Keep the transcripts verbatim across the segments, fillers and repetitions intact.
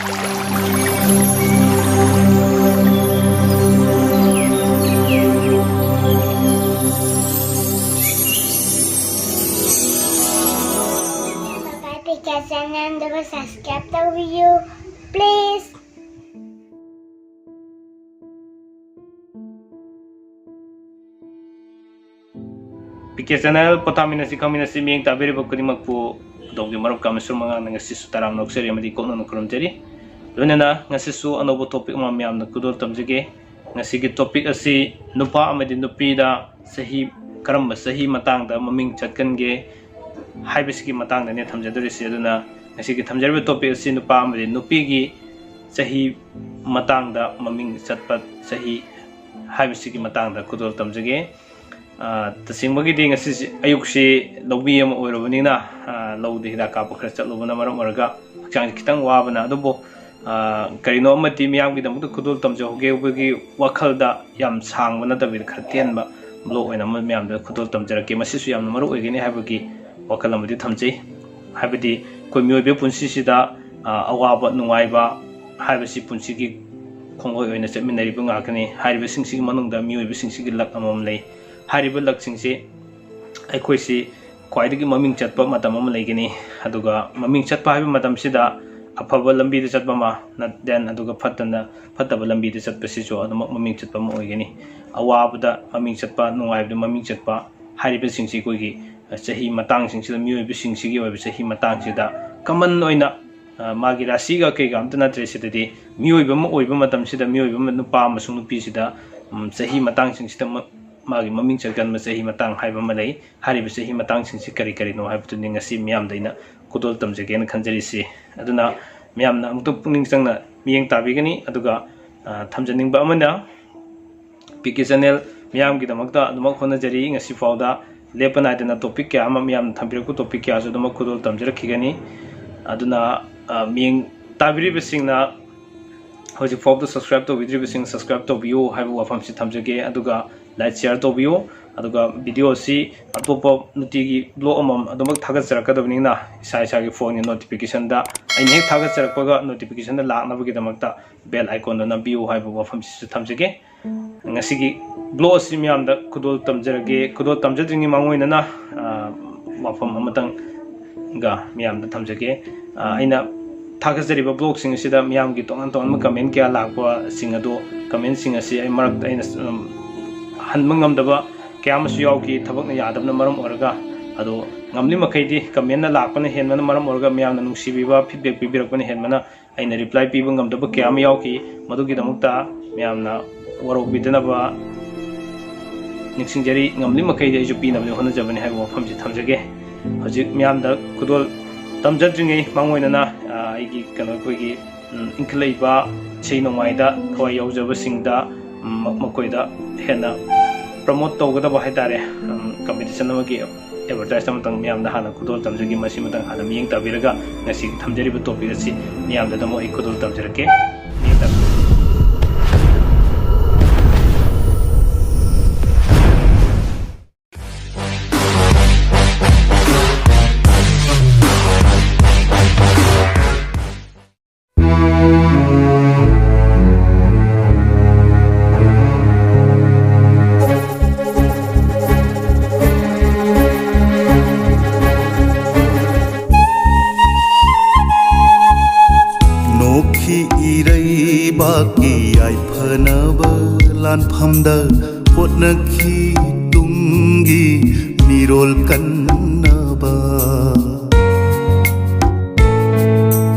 ꯄꯤꯀꯦ ꯆꯦꯅꯦꯜꯗꯨꯕꯨ subscribe ꯇꯧꯕꯤꯌꯨ, please. ꯄꯤꯀꯦ channel ꯄꯣꯊꯥꯃꯤꯟꯅꯁꯤ ꯈꯪꯃꯤꯟꯅꯁꯤ ꯃꯤꯠꯌꯦꯡ ꯇꯥꯕꯤꯔꯤꯕ ꯈꯨꯗꯤꯡꯃꯛꯄꯨ ꯑꯗꯣꯝꯒꯤ ꯃꯔꯨꯞ ꯀꯥꯃꯦꯁꯣꯔ ꯃꯉꯥꯡꯅ ꯉꯁꯤꯁꯨ ꯇꯔꯥꯝꯅ ꯑꯣꯛꯆꯔꯤ ꯑꯃꯗꯤ ꯀꯣꯛꯅꯅ ꯈꯨꯔꯨꯝꯖꯔꯤ꯫ ꯂꯣꯏꯅꯅ ꯉꯁꯤꯁꯨ ꯑꯅꯧꯕ ꯇꯣꯄꯤꯛ ꯑꯃ ꯃꯌꯥꯝꯅ ꯈꯨꯗꯣꯜ ꯇꯝꯖꯒꯦ꯫ ꯉꯁꯤꯒꯤ ꯇꯣꯄꯤꯛ ꯑꯁꯤ ꯅꯨꯄꯥ ꯑꯃꯗꯤ ꯅꯨꯄꯤꯗ ꯆꯍꯤ, ꯀꯔꯝꯕ ꯆꯍꯤ ꯃꯇꯥꯡꯗ ꯃꯃꯤꯡ ꯆꯠꯀꯟꯒꯦ ꯍꯥꯏꯕꯁꯤꯒꯤ ꯃꯇꯥꯡꯗꯅꯦ ꯊꯝꯖꯗꯣꯔꯤꯁꯤ꯫ ꯑꯗꯨꯅ ꯉꯁꯤꯒꯤ ꯊꯝꯖꯔꯤꯕ ꯇꯣꯄꯤꯛ ꯑꯁꯤ ꯅꯨꯄꯥ ꯑꯃꯗꯤ ꯅꯨꯄꯤꯒꯤ ꯆꯍꯤ ꯃꯇꯥꯡꯗ ꯃꯃꯤꯡ ꯆꯠꯄ ꯆꯍꯤ ꯍꯥꯏꯕꯁꯤꯒꯤ ꯃꯇꯥꯡꯗ ꯈꯨꯗꯣꯜ ꯇꯝꯖꯒꯦ꯫ ꯑ, ꯇꯁꯦꯡꯕꯒꯤꯗꯤ ꯉꯁꯤꯁꯤ ꯑꯌꯨꯛꯁꯤ ꯂꯧꯃꯤ ꯑꯃ ꯑꯣꯏꯔꯨꯕꯅꯤꯅ, ꯑ, ꯂꯧꯗ ꯍꯤꯗꯥꯛ ꯀꯥꯞꯄ ꯈꯔ ꯆꯠꯂꯨꯕꯅ ꯃꯔꯝ ꯑꯣꯏꯔꯒ ꯍꯛꯆꯥꯡꯁꯤ ꯈꯤꯇꯪ ꯋꯥꯕꯅ, ꯑꯗꯨꯕꯨ, ꯑ, ꯀꯔꯤꯅꯣ ꯑꯃꯗꯤ ꯃꯤꯌꯥꯝꯒꯤꯗꯃꯛꯇ ꯈꯨꯗꯣꯜ ꯇꯝꯖꯍꯧꯒꯦ ꯍꯥꯏꯕꯒꯤ ꯋꯥꯈꯜꯗ ꯌꯥꯝ ꯁꯥꯡꯕ ꯅꯠꯇꯕꯤꯗ ꯈꯔ ꯇꯦꯟꯕ ꯕ꯭ꯂꯣꯛ ꯑꯣꯏꯅ ꯑꯃ ꯃꯌꯥꯝꯗ ꯈꯨꯗꯣꯜ ꯇꯝꯖꯔꯛꯀꯦ꯫ ꯃꯁꯤꯁꯨ ꯌꯥꯝꯅ ꯃꯔꯨ ꯑꯣꯏꯒꯅꯤ ꯍꯥꯏꯕꯒꯤ ꯋꯥꯈꯜ ꯑꯃꯗꯤ ꯊꯝꯖꯩ꯫ ꯍꯥꯏꯕꯗꯤ ꯑꯩꯈꯣꯏ ꯃꯤꯑꯣꯏꯕꯒꯤ ꯄꯨꯟꯁꯤꯁꯤꯗ, ꯑ, ꯑꯋꯥꯕ ꯅꯨꯡꯉꯥꯏꯕ ꯍꯥꯏꯕꯁꯤ ꯄꯨꯟꯁꯤꯒꯤ ꯈꯣꯡꯂꯣꯏ ꯑꯣꯏꯅ ꯆꯠꯃꯤꯟꯅꯔꯤꯕ ꯉꯥꯛꯇꯅꯤ꯫ ꯍꯥꯏꯔꯤꯕꯁꯤꯡꯁꯤꯒꯤ ꯃꯅꯨꯡꯗ ꯃꯤꯑꯣꯏꯕꯁꯤꯡꯁꯤꯒꯤ ꯂꯛ ꯑꯃꯃꯝ ꯂꯩ꯫ ꯍꯥꯏꯔꯤꯕ ꯂꯛꯁꯤꯡꯁꯤ ꯑꯩꯈꯣꯏꯁꯤ ꯈ꯭ꯋꯥꯏꯗꯒꯤ ꯃꯃꯤꯡ ꯆꯠꯄ ꯃꯇꯝ ꯑꯃ ꯂꯩꯒꯅꯤ꯫ ꯑꯗꯨꯒ ꯃꯃꯤꯡ ꯆꯠꯄ ꯍꯥꯏꯕ ꯃꯇꯝꯁꯤꯗ ꯑꯐꯕ ꯂꯝꯕꯤꯗ ꯆꯠꯄ ꯑꯃ, ꯅꯠ-, then ꯑꯗꯨꯒ ꯐꯠꯇꯅ, ꯐꯠꯇꯕ ꯂꯝꯕꯤꯗ ꯆꯠꯄꯁꯤꯁꯨ ꯑꯗꯨꯃꯛ ꯃꯃꯤꯡ ꯆꯠꯄ ꯑꯃ ꯑꯣꯏꯒꯅꯤ꯫ ꯑꯋꯥꯕꯗ ꯃꯃꯤꯡ ꯆꯠꯄ, ꯅꯨꯡꯉꯥꯏꯕꯗ ꯃꯃꯤꯡ ꯆꯠꯄ ꯍꯥꯏꯔꯤꯕꯁꯤꯡꯁꯤ ꯑꯩꯈꯣꯏꯒꯤ, ꯑ, ꯆꯍꯤ ꯃꯇꯥꯡꯁꯤꯡꯁꯤꯗ, ꯃꯤꯑꯣꯏꯕꯁꯤꯡꯁꯤꯒꯤ ꯑꯣꯏꯕ ꯆꯍꯤ ꯃꯇꯥꯡꯁꯤꯗ ꯀꯃꯟ ꯑꯣꯏꯅ, ꯑ, ꯃꯥꯒꯤ ꯔꯥꯁꯤꯒ ꯀꯩꯒ ꯑꯝꯇ ꯅꯠꯇ꯭ꯔꯦ꯫ ꯁꯤꯗꯗꯤ ꯃꯤꯑꯣꯏꯕ ꯑꯃ ꯑꯣꯏꯕ ꯃꯇꯝꯁꯤꯗ, ꯃꯤꯑꯣꯏꯕ ꯑꯃ, ꯅꯨꯄꯥ ꯑꯃꯁꯨꯡ ꯅꯨꯄꯤꯁꯤꯗ, ꯎꯝ, ꯆꯍꯤ ꯃꯇꯥꯡꯁꯤꯡꯁꯤꯗ ꯃ-, ꯃꯥꯒꯤ ꯃꯃꯤꯡ ꯆꯠꯀꯟꯕ ꯆꯍꯤ ꯃꯇꯥꯡ ꯍꯥꯏꯕ ꯑꯃ ꯂꯩ꯫ ꯍꯥꯏꯔꯤꯕ ꯆꯍꯤ ꯃꯇꯥꯡꯁꯤꯡꯁꯤ ꯀꯔꯤ ꯀꯔꯤꯅꯣ ꯍꯥꯏꯕꯗꯨꯅꯤ ꯉꯁꯤ ꯃꯤꯌꯥꯝꯗ ꯑꯩꯅ ꯈꯨꯗꯣꯜ ꯇꯝꯖꯒꯦꯅ ꯈꯟꯖꯔꯤꯁꯤ꯫ ꯑꯗꯨꯅ ꯃꯌꯥꯝꯅ ꯑꯃꯨꯛꯇꯪ ꯄꯨꯛꯅꯤꯡ ꯆꯪꯅ ꯃꯤꯠꯌꯦꯡ ꯇꯥꯕꯤꯒꯅꯤ꯫ ꯑꯗꯨꯒ, ꯑ, ꯊꯝꯖꯅꯤꯡꯕ ꯑꯃꯅ, ꯄꯤ ꯀꯦ ꯆꯦꯅꯦꯜ ꯃꯤꯌꯥꯝꯒꯤꯗꯃꯛꯇ ꯑꯗꯨꯃꯛ ꯍꯣꯠꯅꯖꯔꯤ꯫ ꯉꯁꯤ ꯐꯥꯎꯗ ꯂꯦꯞꯄ ꯅꯥꯏꯗꯅ ꯇꯣꯄꯤꯛ ꯀꯌꯥ ꯑꯃ ꯃꯤꯌꯥꯝꯅ ꯊꯝꯕꯤꯔꯛꯄ ꯇꯣꯄꯤꯛ ꯀꯌꯥꯁꯨ ꯑꯗꯨꯃꯛ ꯈꯨꯗꯣꯜ ꯇꯝꯖꯔꯛꯈꯤꯒꯅꯤ꯫ ꯑꯗꯨꯅ, ꯑ, ꯃꯤꯌꯦꯡ ꯇꯥꯕꯤꯔꯤꯕꯁꯤꯡꯅ ꯍꯧꯖꯤꯛ ꯐꯥꯎꯕꯗ ꯁꯕꯁꯀ꯭ꯔꯥꯏꯕ ꯇꯧꯕꯤꯗ꯭ꯔꯤꯕꯁꯤꯡ ꯁꯕꯁꯀ꯭ꯔꯥꯏꯕ ꯇꯧꯕꯤꯌꯨ ꯍꯥꯏꯕ ꯋꯥꯐꯝꯁꯤ ꯊꯝꯖꯒꯦ꯫ ꯑꯗꯨꯒ ꯂꯥꯏꯛ ꯁꯤꯌꯥꯔ ꯇꯧꯕꯤꯌꯨ꯫ ꯑꯗꯨꯒ video ꯑꯁꯤ ꯑꯇꯣꯞꯄ ꯅꯨꯡꯇꯤꯒꯤ vlog ꯑꯃꯃꯝ ꯑꯗꯨꯃꯛ ꯊꯥꯒꯠꯆꯔꯛꯀꯗꯕꯅꯤꯅ, ꯏꯁꯥ ꯏꯁꯥꯒꯤ phoneꯒꯤ notificationꯗ, ꯑꯩꯅ ꯍꯦꯛ ꯊꯥꯒꯠꯆꯔꯛꯄꯒ notificationꯗ ꯂꯥꯛꯅꯕꯒꯤꯗꯃꯛꯇ bell iconꯗ ꯅꯝꯕꯤꯌꯨ ꯍꯥꯏꯕ ꯋꯥꯐꯝꯁꯤꯁꯨ ꯊꯝꯖꯒꯦ꯫ ꯉꯁꯤꯒꯤ vlog ꯑꯁꯤ ꯃꯤꯌꯥꯝꯗ ꯈꯨꯗꯣꯜ ꯇꯝꯖꯔꯒꯦ꯫ ꯈꯨꯗꯣꯜ ꯇꯝꯖꯗ꯭ꯔꯤꯉꯩ ꯃꯥꯡꯑꯣꯏꯅꯅ, ꯑ, ꯋꯥꯐꯝ ꯑꯃꯇꯪꯒ ꯃꯤꯌꯥꯝꯗ ꯊꯝꯖꯒꯦ꯫ ꯑ, ꯑꯩꯅ ꯊꯥꯒꯠꯆꯔꯤꯕ vlogꯁꯤꯡ ꯑꯁꯤꯗ ꯃꯤꯌꯥꯝꯒꯤ ꯇꯣꯉꯥꯟ ꯇꯣꯉꯥꯟꯕ comment ꯀꯌꯥ ꯂꯥꯛꯄꯁꯤꯡ ꯑꯗꯨ, commentꯁꯤꯡ ꯑꯁꯤ ꯑꯩ ꯃꯔꯛꯇ ꯑꯩꯅ, ꯎꯝ, ꯍꯟꯕ ꯉꯝꯗꯕ ꯀꯌꯥ ꯑꯃꯁꯨ ꯌꯥꯎꯈꯤ, ꯊꯕꯛꯅ ꯌꯥꯗꯕꯅ ꯃꯔꯝ ꯑꯣꯏꯔꯒ꯫ ꯑꯗꯣ ꯉꯝꯂꯤ ꯃꯈꯩꯗꯤ commentꯅ ꯂꯥꯛꯄꯅ ꯍꯦꯟꯕꯅ ꯃꯔꯝ ꯑꯣꯏꯔꯒ, ꯃꯤꯌꯥꯝꯅ ꯅꯨꯡꯁꯤꯕꯤꯕ, feedback ꯄꯤꯕꯤꯔꯛꯄꯅ ꯍꯦꯟꯕꯅ ꯑꯩꯅ reply ꯄꯤꯕ ꯉꯝꯗꯕ ꯀꯌꯥ ꯑꯃ ꯌꯥꯎꯈꯤ꯫ ꯃꯗꯨꯒꯤꯗꯃꯛꯇ ꯃꯌꯥꯝꯅ ꯋꯥꯔꯧꯕꯤꯗꯅꯕ ꯅꯤꯡꯁꯤꯡꯖꯔꯤ꯫ ꯉꯝꯂꯤ ꯃꯈꯩꯗꯤ ꯑꯩꯁꯨ ꯄꯤꯅꯕꯗꯤ ꯍꯣꯠꯅꯖꯕꯅꯤ ꯍꯥꯏꯕ ꯋꯥꯐꯝꯁꯤ ꯊꯝꯖꯒꯦ꯫ ꯍꯧꯖꯤꯛ ꯃꯤꯌꯥꯝꯗ ꯈꯨꯗꯣꯜ ꯇꯝꯖꯗ꯭ꯔꯤꯉꯩ ꯃꯥꯡꯑꯣꯏꯅꯅ, ꯑ, ꯑꯩꯒꯤ ꯀꯩꯅꯣ, ꯑꯩꯈꯣꯏꯒꯤ, ꯎꯝ, ꯏꯟꯈꯠꯂꯛꯏꯕ ꯏꯁꯩ ꯅꯣꯡꯃꯥꯏꯗ ꯊꯋꯥꯏ ꯌꯥꯎꯖꯕꯁꯤꯡꯗ, ꯎꯝ, ꯃ-, ꯃꯈꯣꯏꯗ ꯍꯦꯟꯅ promote ꯇꯧꯒꯗꯕ ꯍꯥꯏꯇꯥꯔꯦ, ꯎꯝ, competition ꯑꯃꯒꯤ advertise ꯑꯃꯇꯪ ꯃꯤꯌꯥꯝꯗ ꯍꯥꯟꯅ ꯈꯨꯗꯣꯜ ꯇꯝꯖꯒꯦ꯫ ꯃꯁꯤꯃꯇꯪ ꯍꯥꯟꯅ ꯃꯤꯠꯌꯦꯡ ꯇꯥꯕꯤꯔꯒ ꯉꯁꯤ ꯊꯝꯖꯔꯤꯕ topic ꯑꯁꯤ ꯃꯤꯌꯥꯝꯗ ꯑꯃꯨꯛ ꯑꯩ ꯈꯨꯗꯣꯜ ꯇꯝꯖꯔꯛꯀꯦ꯫ ꯃꯤꯠꯌꯦꯡ ꯇꯥꯕꯤꯌꯨ꯫ ꯅꯣꯛꯈꯤ ꯏꯔꯩꯕꯥꯛꯀꯤ ꯌꯥꯏꯐꯅꯕ ꯂꯥꯟꯐꯝꯗ ꯍꯣꯠꯅꯈꯤ ꯇꯨꯡꯒꯤ ꯃꯤꯔꯣꯜ ꯀꯟꯅꯕ꯫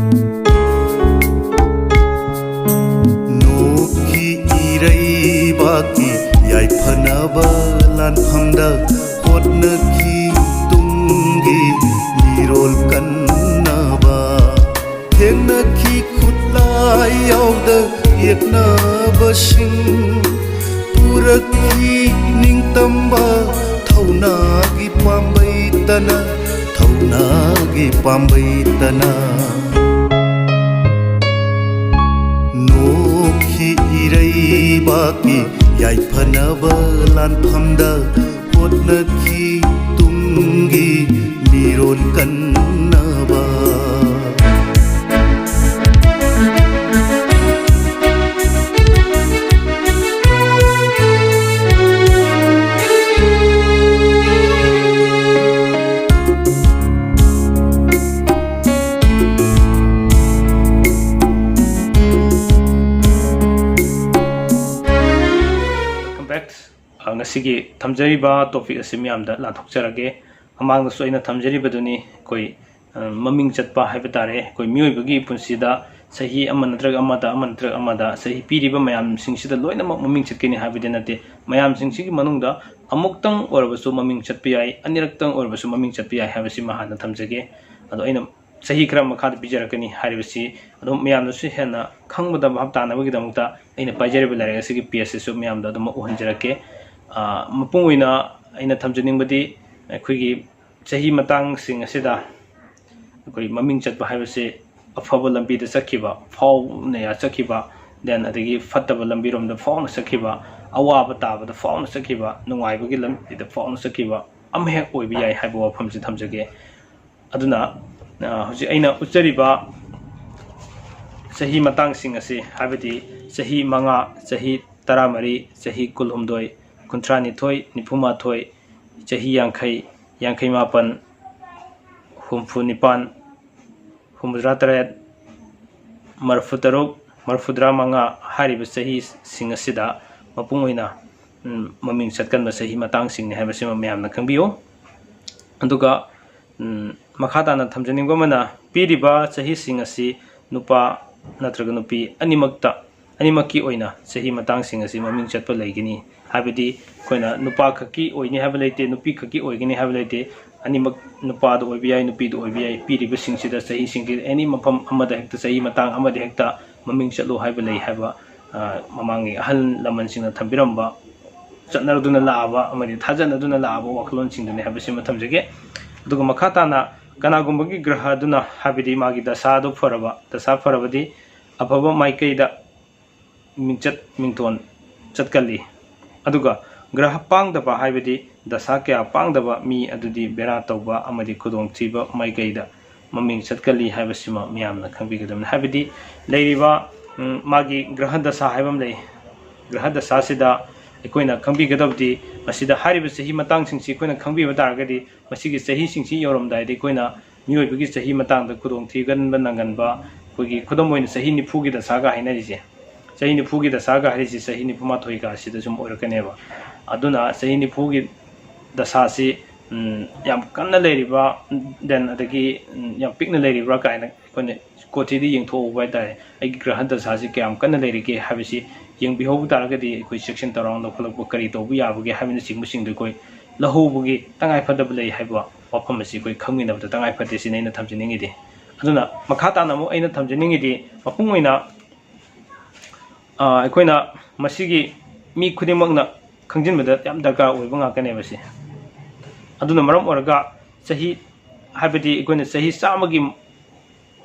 ꯅꯣꯛꯈꯤ ꯏꯔꯩꯕꯥꯛꯀꯤ ꯌꯥꯏꯐꯅꯕ ꯂꯥꯟꯐꯝꯗ ꯍꯣꯠꯅꯈꯤ ꯇꯨꯡꯒꯤ ꯃꯤꯔꯣꯜ ꯀꯟꯅꯕ꯫ ꯊꯦꯡꯅꯈꯤ ꯈꯨꯠꯂꯥꯏ ꯌꯥꯎꯗ ꯌꯦꯛꯅꯕꯁꯤꯡ ꯄꯨꯔꯛꯈꯤ ꯅꯤꯡꯇꯝꯕ ꯊꯧꯅꯥꯒꯤ ꯄꯥꯝꯕꯩꯇꯅ, ꯊꯧꯅꯥꯒꯤ ꯄꯥꯝꯕꯩꯇꯅ꯫ ꯅꯣꯛꯈꯤ ꯏꯔꯩꯕꯥꯛꯀꯤ ꯌꯥꯏꯐꯅꯕ ꯂꯥꯟꯐꯝꯗ ꯍꯣꯠꯅꯈꯤ ꯇꯨꯡꯒꯤ ꯃꯤꯔꯣꯟ ꯀꯟꯅꯕ꯫ Welcome back. ꯑ, ꯉꯁꯤꯒꯤ ꯊꯝꯖꯔꯤꯕ topic ꯑꯁꯤ ꯃꯌꯥꯝꯗ ꯂꯥꯟꯊꯣꯛꯆꯔꯒꯦ꯫ ꯃꯃꯥꯡꯗꯁꯨ ꯑꯩꯅ ꯊꯝꯖꯔꯤꯕꯗꯨꯅꯤ, ꯑꯩꯈꯣꯏ, ꯑ, ꯃꯃꯤꯡ ꯆꯠꯄ ꯍꯥꯏꯕ ꯇꯥꯔꯦ꯫ ꯑꯩꯈꯣꯏ ꯃꯤꯑꯣꯏꯕꯒꯤ ꯄꯨꯟꯁꯤꯗ ꯆꯍꯤ ꯑꯃ ꯅꯠꯇ꯭ꯔꯒ ꯑꯃꯗ, ꯑꯃ ꯅꯠꯇ꯭ꯔꯒ ꯑꯃꯗ ꯆꯍꯤ ꯄꯤꯔꯤꯕ ꯃꯌꯥꯝꯁꯤꯡꯁꯤꯗ ꯂꯣꯏꯅꯃꯛ ꯃꯃꯤꯡ ꯆꯠꯀꯅꯤ ꯍꯥꯏꯕꯗꯤ ꯅꯠꯇꯦ꯫ ꯃꯌꯥꯝꯁꯤꯡꯁꯤꯒꯤ ꯃꯅꯨꯡꯗ ꯑꯃꯨꯛꯇꯪ ꯑꯣꯏꯔꯕꯁꯨ ꯃꯃꯤꯡ ꯆꯠꯄ ꯌꯥꯏ, ꯑꯅꯤꯔꯛꯇꯪ ꯑꯣꯏꯔꯕꯁꯨ ꯃꯃꯤꯡ ꯆꯠꯄ ꯌꯥꯏ ꯍꯥꯏꯕꯁꯤꯃ ꯍꯥꯟꯅ ꯊꯝꯖꯒꯦ꯫ ꯑꯗꯣ ꯑꯩꯅ ꯆꯍꯤ ꯈꯔ ꯃꯈꯥꯗ ꯄꯤꯖꯔꯛꯀꯅꯤ ꯍꯥꯏꯔꯤꯕꯁꯤ ꯑꯗꯨꯝ ꯃꯌꯥꯝꯅꯁꯨ ꯍꯦꯟꯅ ꯈꯪꯕꯗ ꯚꯥꯞ ꯇꯥꯅꯕꯒꯤꯗꯃꯛꯇ ꯑꯩꯅ ꯄꯥꯏꯖꯔꯤꯕ ꯂꯥꯏꯔꯤꯛ ꯑꯁꯤꯒꯤ page ꯑꯁꯤꯁꯨ ꯃꯌꯥꯝꯗ ꯑꯗꯨꯃꯛ ꯎꯍꯟꯖꯔꯛꯀꯦ꯫ ꯑ, ꯃꯄꯨꯡ ꯑꯣꯏꯅ ꯑꯩꯅ ꯊꯝꯖꯅꯤꯡꯕꯗꯤ ꯑꯩꯈꯣꯏꯒꯤ ꯆꯍꯤ ꯃꯇꯥꯡꯁꯤꯡ ꯑꯁꯤꯗ ꯑꯩꯈꯣꯏ ꯃꯃꯤꯡ ꯆꯠꯄ ꯍꯥꯏꯕꯁꯤ ꯑꯐꯕ ꯂꯝꯕꯤꯗ ꯆꯠꯈꯤꯕ, ꯐꯥꯎꯅ ꯆꯠꯈꯤꯕ, then ꯑꯗꯒꯤ ꯐꯠꯇꯕ ꯂꯝꯕꯤꯔꯣꯝꯗ ꯐꯥꯎꯅ ꯆꯠꯈꯤꯕ, ꯑꯋꯥꯕ ꯇꯥꯕꯗ ꯐꯥꯎꯅ ꯆꯠꯈꯤꯕ, ꯅꯨꯡꯉꯥꯏꯕꯒꯤ ꯂꯝꯕꯤꯗ ꯐꯥꯎꯅ ꯆꯠꯈꯤꯕ ꯑꯃ ꯍꯦꯛ ꯑꯣꯏꯕ ꯌꯥꯏ ꯍꯥꯏꯕ ꯋꯥꯐꯝꯁꯤ ꯊꯝꯖꯒꯦ꯫ ꯑꯗꯨꯅ, ꯑ, ꯍꯧꯖꯤꯛ ꯑꯩꯅ ꯎꯠꯆꯔꯤꯕ ꯆꯍꯤ ꯃꯇꯥꯡꯁꯤꯡ ꯑꯁꯤ, ꯍꯥꯏꯕꯗꯤ ꯆꯍꯤ ꯃꯉꯥ, ꯆꯍꯤ ꯇꯔꯥꯃꯔꯤ, ꯆꯍꯤ ꯀꯨꯟꯍꯨꯝꯗꯣꯏ, ꯀꯨꯟꯊ꯭ꯔꯥꯅꯤꯊꯣꯏ, ꯅꯤꯐꯨꯃꯥꯊꯣꯏ, ꯆꯍꯤ ꯌꯥꯡꯈꯩ, ꯌꯥꯡꯈꯩ ꯃꯥꯄꯟ, ꯍꯨꯝꯐꯨ ꯅꯤꯄꯥꯟ, ꯍꯨꯝꯐꯨꯇꯔꯥ ꯇꯔꯦꯠ, ꯃꯔꯤꯐꯨ ꯇꯔꯨꯛ, ꯃꯔꯤꯐꯨꯇꯔꯥ ꯃꯉꯥ ꯍꯥꯏꯔꯤꯕ ꯆꯍꯤꯁꯤꯡ ꯑꯁꯤꯗ ꯃꯄꯨꯡ ꯑꯣꯏꯅ, ꯎꯝ, ꯃꯃꯤꯡ ꯆꯠꯀꯟꯕ ꯆꯍꯤ ꯃꯇꯥꯡꯁꯤꯡꯅꯤ ꯍꯥꯏꯕꯁꯤꯃ ꯃꯌꯥꯝꯅ ꯈꯪꯕꯤꯌꯨ꯫ ꯑꯗꯨꯒ, ꯎꯝ, ꯃꯈꯥ ꯇꯥꯅ ꯊꯝꯖꯅꯤꯡꯕ ꯑꯃꯅ, ꯄꯤꯔꯤꯕ ꯆꯍꯤꯁꯤꯡ ꯑꯁꯤ ꯅꯨꯄꯥ ꯅꯠꯇ꯭ꯔꯒ ꯅꯨꯄꯤ ꯑꯅꯤꯃꯛꯇ, ꯑꯅꯤꯃꯛꯀꯤ ꯑꯣꯏꯅ ꯆꯍꯤ ꯃꯇꯥꯡꯁꯤꯡ ꯑꯁꯤ ꯃꯃꯤꯡ ꯆꯠꯄ ꯂꯩꯒꯅꯤ꯫ ꯍꯥꯏꯕꯗꯤ ꯑꯩꯈꯣꯏꯅ ꯅꯨꯄꯥ ꯈꯛꯀꯤ ꯑꯣꯏꯅꯤ ꯍꯥꯏꯕ ꯂꯩꯇꯦ, ꯅꯨꯄꯤ ꯈꯛꯀꯤ ꯑꯣꯏꯒꯅꯤ ꯍꯥꯏꯕ ꯂꯩꯇꯦ꯫ ꯑꯅꯤꯃꯛ, ꯅꯨꯄꯥꯗ ꯑꯣꯏꯕ ꯌꯥꯏ, ꯅꯨꯄꯤꯗ ꯑꯣꯏꯕ ꯌꯥꯏ꯫ ꯄꯤꯔꯤꯕꯁꯤꯡꯁꯤꯗ ꯆꯍꯤꯁꯤꯡꯁꯤ any ꯃꯐꯝ ꯑꯃꯗ ꯍꯦꯛꯇ, ꯆꯍꯤ ꯃꯇꯥꯡ ꯑꯃꯗ ꯍꯦꯛꯇ ꯃꯃꯤꯡ ꯆꯠꯂꯨ ꯍꯥꯏꯕ ꯂꯩ ꯍꯥꯏꯕ, ꯑ, ꯃꯃꯥꯡꯒꯤ ꯑꯍꯜ ꯂꯃꯟꯁꯤꯡꯅ ꯊꯝꯕꯤꯔꯝꯕ, ꯆꯠꯅꯗꯨꯅ ꯂꯥꯛꯑꯕ ꯑꯃꯗꯤ ꯊꯥꯖꯅꯗꯨꯅ ꯂꯥꯛꯑꯕ ꯋꯥꯈꯜꯂꯣꯟꯁꯤꯡꯗꯨꯅꯤ ꯍꯥꯏꯕꯁꯤꯃ ꯊꯝꯖꯒꯦ꯫ ꯑꯗꯨꯒ ꯃꯈꯥ ꯇꯥꯅ ꯀꯅꯥꯒꯨꯝꯕꯒꯤ ꯒ꯭ꯔꯍꯗꯨꯅ, ꯍꯥꯏꯕꯗꯤ ꯃꯥꯒꯤ ꯗꯁꯥꯗꯨ ꯐꯔꯕ, ꯗꯁꯥ ꯐꯔꯕꯗꯤ ꯑꯐꯕ ꯃꯥꯏꯀꯩꯗ ꯃꯤꯡꯆꯠ ꯃꯤꯡꯊꯣꯟ ꯆꯠꯀꯜꯂꯤ꯫ ꯑꯗꯨꯒ ꯒ꯭ꯔꯍ ꯄꯥꯡꯗꯕ, ꯍꯥꯏꯕꯗꯤ ꯗꯁꯥ ꯀꯌꯥ ꯄꯥꯡꯗꯕ ꯃꯤ ꯑꯗꯨꯗꯤ ꯕꯦꯔꯥ ꯇꯧꯕ ꯑꯃꯗꯤ ꯈꯨꯗꯣꯡꯊꯤꯕ ꯃꯥꯏꯀꯩꯗ ꯃꯃꯤꯡ ꯆꯠꯀꯜꯂꯤ ꯍꯥꯏꯕꯁꯤꯃ ꯃꯤꯌꯥꯝꯅ ꯈꯪꯕꯤꯒꯗꯕꯅꯤ꯫ ꯍꯥꯏꯕꯗꯤ ꯂꯩꯔꯤꯕ, ꯎꯝ, ꯃꯥꯒꯤ ꯒ꯭ꯔꯍ ꯗꯁꯥ ꯍꯥꯏꯕ ꯑꯃ ꯂꯩ꯫ ꯒ꯭ꯔꯍ ꯗꯁꯥꯁꯤꯗ ꯑꯩꯈꯣꯏꯅ ꯈꯪꯕꯤꯒꯗꯕꯗꯤ, ꯃꯁꯤꯗ ꯍꯥꯏꯔꯤꯕ ꯆꯍꯤ ꯃꯇꯥꯡꯁꯤꯡꯁꯤ ꯑꯩꯈꯣꯏꯅ ꯈꯪꯕꯤꯕ ꯇꯥꯔꯒꯗꯤ, ꯃꯁꯤꯒꯤ ꯆꯍꯤꯁꯤꯡꯁꯤ ꯌꯧꯔꯝꯗꯥꯏꯗ ꯑꯩꯈꯣꯏꯅ ꯃꯤꯑꯣꯏꯕꯒꯤ ꯆꯍꯤ ꯃꯇꯥꯡꯗ ꯈꯨꯗꯣꯡ ꯊꯤꯒꯟꯕ ꯅꯪꯒꯟꯕ, ꯑꯩꯈꯣꯏꯒꯤ ꯈꯨꯗꯝ ꯑꯣꯏꯅ ꯆꯍꯤ ꯅꯤꯐꯨꯒꯤ ꯗꯁꯥꯒ ꯍꯥꯏꯅꯔꯤꯁꯦ, ꯆꯍꯤ ꯅꯤꯐꯨꯒꯤ ꯗꯁꯥꯒ ꯍꯥꯏꯔꯤꯁꯦ ꯆꯍꯤ ꯅꯤꯐꯨꯃꯥꯊꯣꯏꯒ ꯑꯁꯤꯗ ꯁꯨꯝ ꯑꯣꯏꯔꯛꯀꯅꯦꯕ꯫ ꯑꯗꯨꯅ ꯆꯍꯤ ꯅꯤꯐꯨꯒꯤ ꯗꯁꯥꯁꯤ, ꯎꯝ, ꯌꯥꯝ ꯀꯟꯅ ꯂꯩꯔꯤꯕ, then ꯑꯗꯒꯤ, ꯎꯝ, ꯌꯥꯝ ꯄꯤꯛꯅ ꯂꯩꯔꯤꯕ꯭ꯔꯥ ꯀꯥꯏꯅ ꯑꯩꯈꯣꯏꯅ ꯀꯣꯊꯤꯗ ꯌꯦꯡꯊꯣꯛꯍꯧꯕ ꯍꯥꯏꯇꯥꯔꯦ꯫ ꯑꯩꯒꯤ ꯒ꯭ꯔꯍ ꯗꯁꯥꯁꯤ ꯀꯌꯥꯝ ꯀꯟꯅ ꯂꯩꯔꯤꯒꯦ ꯍꯥꯏꯕꯁꯤ ꯌꯦꯡꯕꯤꯍꯧꯕ ꯇꯥꯔꯒꯗꯤ, ꯑꯩꯈꯣꯏ ꯆꯦꯛꯁꯤꯟ ꯊꯧꯔꯥꯡ ꯂꯧꯈꯠꯂꯛꯄ ꯀꯔꯤ ꯇꯧꯕ ꯌꯥꯕꯒꯦ ꯍꯥꯏꯕꯅꯆꯤꯡꯕꯁꯤꯡꯗꯨ ꯑꯩꯈꯣꯏ ꯂꯧꯍꯧꯕꯒꯤ ꯇꯉꯥꯏ ꯐꯗꯕ ꯂꯩ ꯍꯥꯏꯕ ꯋꯥꯐꯝ ꯑꯁꯤ ꯑꯩꯈꯣꯏ ꯈꯪꯃꯤꯟꯅꯕꯗ ꯇꯉꯥꯏ ꯐꯗꯦ ꯁꯤꯅ ꯑꯩꯅ ꯊꯝꯖꯅꯤꯡꯉꯤꯗꯤ꯫ ꯑꯗꯨꯅ ꯃꯈꯥ ꯇꯥꯅ ꯑꯃꯨꯛ ꯑꯩꯅ ꯊꯝꯖꯅꯤꯡꯉꯤꯗꯤ, ꯃꯄꯨꯡ ꯑꯣꯏꯅ, ꯑ, ꯑꯩꯈꯣꯏꯅ ꯃꯁꯤꯒꯤ ꯃꯤ ꯈꯨꯗꯤꯡꯃꯛꯅ ꯈꯪꯖꯤꯟꯕꯗ ꯌꯥꯝ ꯗꯔꯀꯥꯔ ꯑꯣꯏꯕ ꯉꯥꯛꯇꯅꯦꯕ ꯁꯤ꯫ ꯑꯗꯨꯅ ꯃꯔꯝ ꯑꯣꯏꯔꯒ ꯆꯍꯤ, ꯍꯥꯏꯕꯗꯤ ꯑꯩꯈꯣꯏꯅ ꯆꯍꯤ ꯆꯥꯝꯃꯒꯤ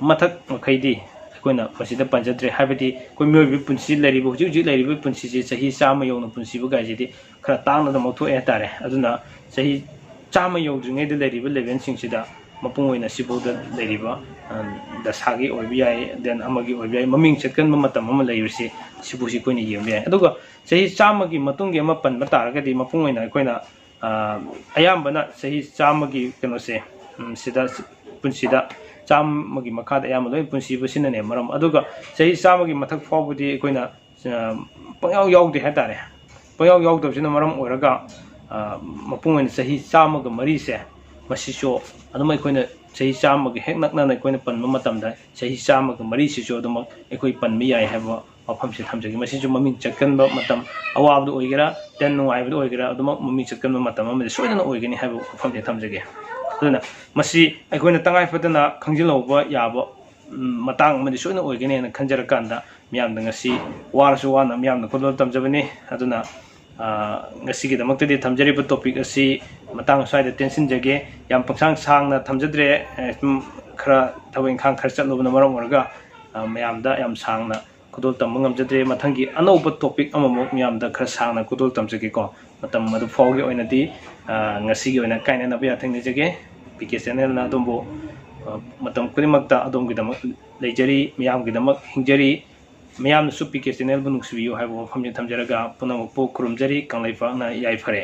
ꯃꯊꯛ ꯃꯈꯩꯗꯤ ꯑꯩꯈꯣꯏꯅ ꯃꯁꯤꯗ ꯄꯟꯖꯗ꯭ꯔꯦ꯫ ꯍꯥꯏꯕꯗꯤ ꯑꯩꯈꯣꯏ ꯃꯤꯑꯣꯏꯕꯒꯤ ꯄꯨꯟꯁꯤ ꯂꯩꯔꯤꯕ, ꯍꯧꯖꯤꯛ ꯍꯧꯖꯤꯛ ꯂꯩꯔꯤꯕ ꯄꯨꯟꯁꯤꯁꯦ ꯆꯍꯤ ꯆꯥꯝꯃ ꯌꯧꯅ ꯄꯨꯟꯁꯤꯕ ꯀꯥꯏꯁꯤꯗꯤ ꯈꯔ ꯇꯥꯡꯅ ꯑꯗꯨꯝ ꯂꯧꯊꯣꯛꯑꯦ ꯍꯥꯏꯇꯥꯔꯦ꯫ ꯑꯗꯨꯅ ꯆꯍꯤ ꯆꯥꯝꯃ ꯌꯧꯗ꯭ꯔꯤꯉꯩꯗ ꯂꯩꯔꯤꯕ ꯂꯦꯚꯦꯜꯁꯤꯡꯁꯤꯗ ꯃꯄꯨꯡ ꯑꯣꯏꯅ ꯁꯤꯐꯥꯎꯗ ꯂꯩꯔꯤꯕ, ꯑ, ꯗꯁꯥꯒꯤ ꯑꯣꯏꯕ ꯌꯥꯏ, then ꯑꯃꯒꯤ ꯑꯣꯏꯕ ꯌꯥꯏ, ꯃꯃꯤꯡ ꯆꯠꯀꯟꯕ ꯃꯇꯝ ꯑꯃ ꯂꯩꯕꯁꯤ, ꯁꯤꯕꯨ ꯁꯤ ꯑꯩꯈꯣꯏꯅ ꯌꯦꯡꯕ ꯌꯥꯏ꯫ ꯑꯗꯨꯒ ꯆꯍꯤ ꯆꯥꯝꯃꯒꯤ ꯃꯇꯨꯡꯒꯤ ꯑꯃ ꯄꯟꯕ ꯇꯥꯔꯒꯗꯤ, ꯃꯄꯨꯡ ꯑꯣꯏꯅ ꯑꯩꯈꯣꯏꯅ, ꯑ, ꯑꯌꯥꯝꯕꯅ ꯆꯍꯤ ꯆꯥꯝꯃꯒꯤ ꯀꯩꯅꯣꯁꯦ, ꯎꯝ, ꯁꯤꯗ ꯄꯨꯟꯁꯤꯗ ꯆꯥꯝꯃꯒꯤ ꯃꯈꯥꯗ ꯑꯌꯥꯝꯕ ꯂꯣꯏ ꯄꯨꯟꯁꯤꯕꯁꯤꯅꯅꯦ ꯃꯔꯝ꯫ ꯑꯗꯨꯒ ꯆꯍꯤ ꯆꯥꯝꯃꯒꯤ ꯃꯊꯛ ꯐꯥꯎꯕꯗꯤ ꯑꯩꯈꯣꯏꯅ, ꯑ, ꯄꯪꯌꯥꯎ ꯌꯥꯎꯗꯦ ꯍꯥꯏꯇꯥꯔꯦ꯫ ꯄꯪꯌꯥꯎ ꯌꯥꯎꯗꯕꯁꯤꯅ ꯃꯔꯝ ꯑꯣꯏꯔꯒ, ꯑ, ꯃꯄꯨꯡ ꯑꯣꯏꯅ ꯆꯍꯤ ꯆꯥꯝꯃꯒ ꯃꯔꯤꯁꯦ, ꯃꯁꯤꯁꯨ ꯑꯗꯨꯝ ꯑꯩꯈꯣꯏꯅ ꯆꯍꯤ ꯆꯥꯝꯃꯒꯤ ꯍꯦꯛ ꯅꯛꯅꯅ ꯑꯩꯈꯣꯏꯅ ꯄꯟꯕ ꯃꯇꯝꯗ, ꯆꯍꯤ ꯆꯥꯝꯃꯒ ꯃꯔꯤꯁꯤꯁꯨ ꯑꯗꯨꯃꯛ ꯑꯩꯈꯣꯏ ꯄꯟꯕ ꯌꯥꯏ ꯍꯥꯏꯕ ꯋꯥꯐꯝꯁꯦ ꯊꯝꯖꯒꯦ꯫ ꯃꯁꯤꯁꯨ ꯃꯃꯤꯡ ꯆꯠꯀꯟꯕ ꯃꯇꯝ, ꯑꯋꯥꯕꯗ ꯑꯣꯏꯒꯦꯔꯥ, then ꯅꯨꯡꯉꯥꯏꯕꯗ ꯑꯣꯏꯒꯦꯔꯥ, ꯑꯗꯨꯃꯛ ꯃꯃꯤꯡ ꯆꯠꯀꯟꯕ ꯃꯇꯝ ꯑꯃꯗꯤ ꯁꯣꯏꯗꯅ ꯑꯣꯏꯒꯅꯤ ꯍꯥꯏꯕ ꯋꯥꯐꯝꯁꯦ ꯊꯝꯖꯒꯦ꯫ ꯑꯗꯨꯅ ꯃꯁꯤ ꯑꯩꯈꯣꯏꯅ ꯇꯉꯥꯏ ꯐꯗꯅ ꯈꯪꯖꯤꯜꯍꯧꯕ ꯌꯥꯕ, ꯎꯝ, ꯃꯇꯥꯡ ꯑꯃꯗꯤ ꯁꯣꯏꯗꯅ ꯑꯣꯏꯒꯅꯤ ꯍꯥꯏꯅ ꯈꯟꯖꯔꯀꯥꯟꯗ, ꯃꯤꯌꯥꯝꯗ ꯉꯁꯤ ꯋꯥꯔꯁꯨ ꯋꯥꯅ ꯃꯤꯌꯥꯝꯗ ꯈꯨꯗꯣꯜ ꯇꯝꯖꯕꯅꯤ꯫ ꯑꯗꯨꯅ, ꯑ, ꯉꯁꯤꯒꯤꯗꯃꯛꯇꯗꯤ ꯊꯝꯖꯔꯤꯕ topic ꯑꯁꯤ ꯃꯇꯥꯡ ꯑꯁ꯭ꯋꯥꯏꯗ ꯇꯦꯟꯁꯤꯟꯖꯒꯦ꯫ ꯌꯥꯝ ꯄꯪꯁꯥꯡ ꯁꯥꯡꯅ ꯊꯝꯖꯗ꯭ꯔꯦ꯫ ꯑꯦ, ꯁꯨꯝ ꯈꯔ ꯊꯕꯛ ꯏꯪꯈꯥꯡ ꯈꯔ ꯆꯠꯂꯨꯕꯅ ꯃꯔꯝ ꯑꯣꯏꯔꯒ, ꯑ, ꯃꯌꯥꯝꯗ ꯌꯥꯝ ꯁꯥꯡꯅ ꯈꯨꯗꯣꯜ ꯇꯝꯕ ꯉꯝꯖꯗ꯭ꯔꯦ꯫ ꯃꯊꯪꯒꯤ ꯑꯅꯧꯕ topic ꯑꯃꯃꯨꯛ ꯃꯤꯌꯥꯝꯗ ꯈꯔ ꯁꯥꯡꯅ ꯈꯨꯗꯣꯜ ꯇꯝꯖꯒꯦꯀꯣ꯫ ꯃꯇꯝ ꯑꯗꯨ ꯐꯥꯎꯒꯤ ꯑꯣꯏꯅꯗꯤ, ꯑ, ꯉꯁꯤꯒꯤ ꯑꯣꯏꯅ ꯀꯥꯏꯅꯅꯕ ꯌꯥꯊꯪ ꯅꯤꯖꯒꯦ꯫ ꯄꯤ ꯀꯦ ꯆꯦꯅꯦꯜꯅ ꯑꯗꯣꯝꯕꯨ, ꯑ, ꯃꯇꯝ ꯈꯨꯗꯤꯡꯃꯛꯇ ꯑꯗꯣꯝꯒꯤꯗꯃꯛ ꯂꯩꯖꯔꯤ, ꯃꯤꯌꯥꯝꯒꯤꯗꯃꯛ ꯍꯤꯡꯖꯔꯤ꯫ ꯃꯤꯌꯥꯝꯅꯁꯨ ꯄꯤ ꯀꯦ ꯆꯦꯅꯦꯜꯕꯨ ꯅꯨꯡꯁꯤꯕꯤꯌꯨ ꯍꯥꯏꯕ ꯋꯥꯐꯝꯁꯤ ꯊꯝꯖꯔꯒ ꯄꯨꯝꯅꯃꯛꯄꯨ ꯈꯨꯔꯨꯝꯖꯔꯤ꯫ ꯀꯪꯂꯩꯄꯥꯛꯅ ꯌꯥꯏꯐꯔꯦ꯫